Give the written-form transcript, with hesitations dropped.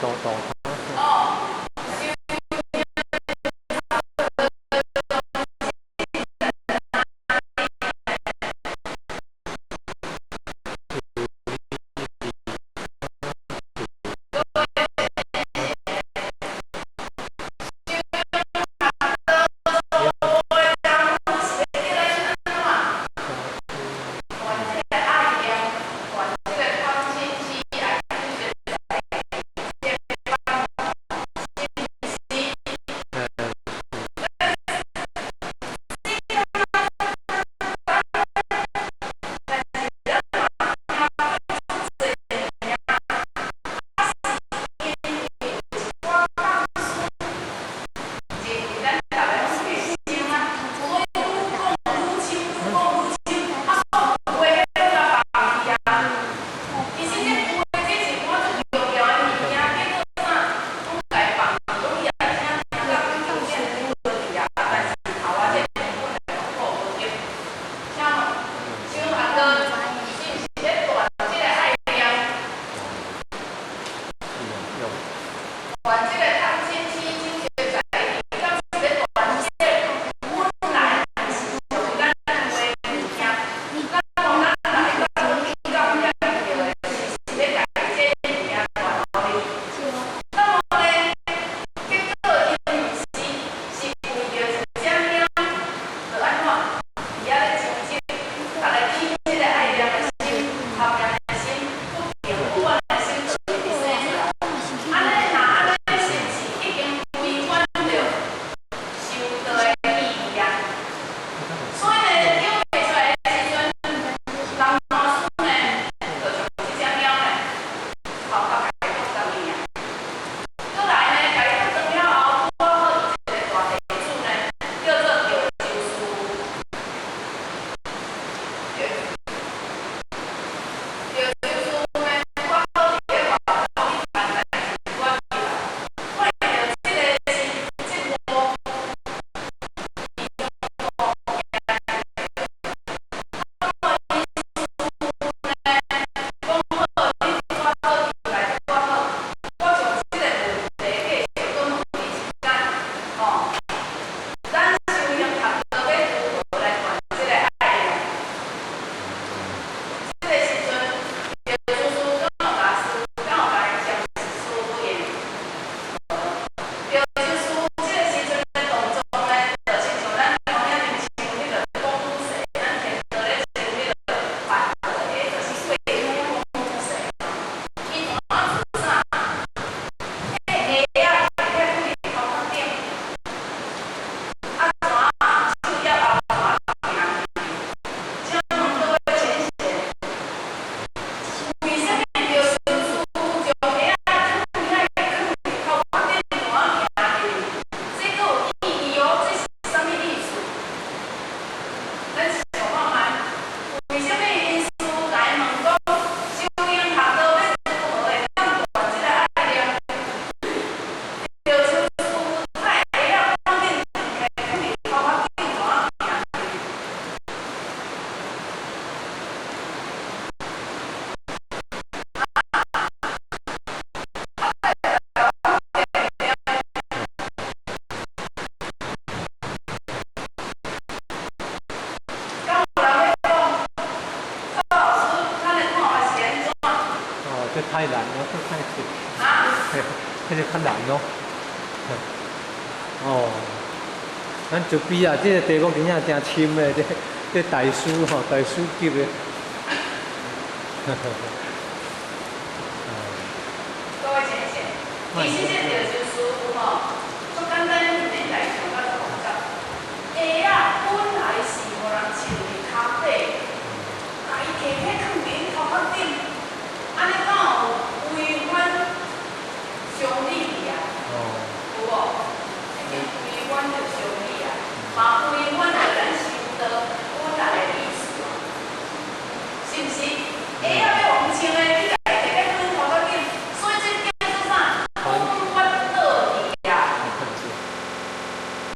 到到。哦。太難咯，太這個較難咯。哦，咱就比啊，這個題目真正誠深的，這這大師吼，大師級的。各位淺顯，其實這著就是吼，足簡單，毋免來想甲足複雜。鞋仔本來是予人穿佇跤底，共伊提起囥佇𪜶頭殼頂，按呢敢有違反常理啊？有無？已經違反著常理啊，嘛違反著咱修道本來的意